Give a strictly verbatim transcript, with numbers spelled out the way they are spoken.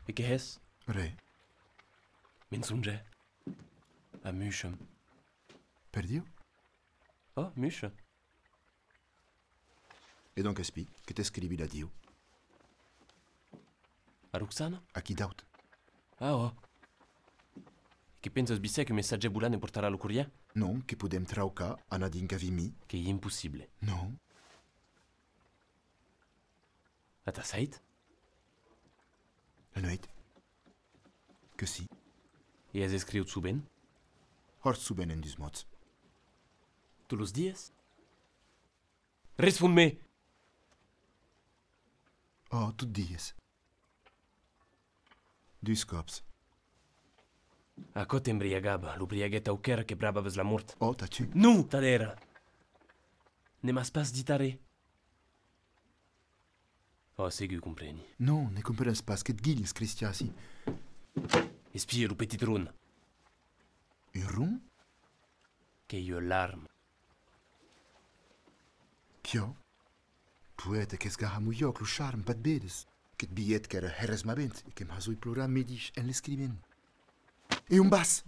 E qué hès? Re. Mensongièr. Amuisha'm. Per Dieu? Oh, muisha. E donc, Espí, que t'escrivi l'adiu? A Roxana? A qui d'aut? Ah, oh. E que pensas, Bisset, qu'un messatge volant ne portarà lo corrièr? Non, que podèm traucar, anar dinc a Vimy. Qu'ei impossible. Non. At assait? La nueit. Que si. E as escriut sovent? Hòrt sovent en dus mots. Tots los dies? Respond-me! Oh, tot dies. Dus còps. Aquò t'embriagava, lo briaguèt au còr que bravaves la mòrt. Oh, t'as tu? Non, tadèra! Ne m'as pas dit arren. Oh, segur compreni. Non, ne comprenes pas, que't guilhes, cristiaci. Espia lo petit ron. Un ron? Qu'ei ua larma. Piò. Poèta, que's gaha a mon jòc, lo charme, pas vedes? Que't vièt qu'èra hèra esmavent e que'm hasoi plorar medish en l'escrivent. E on vas?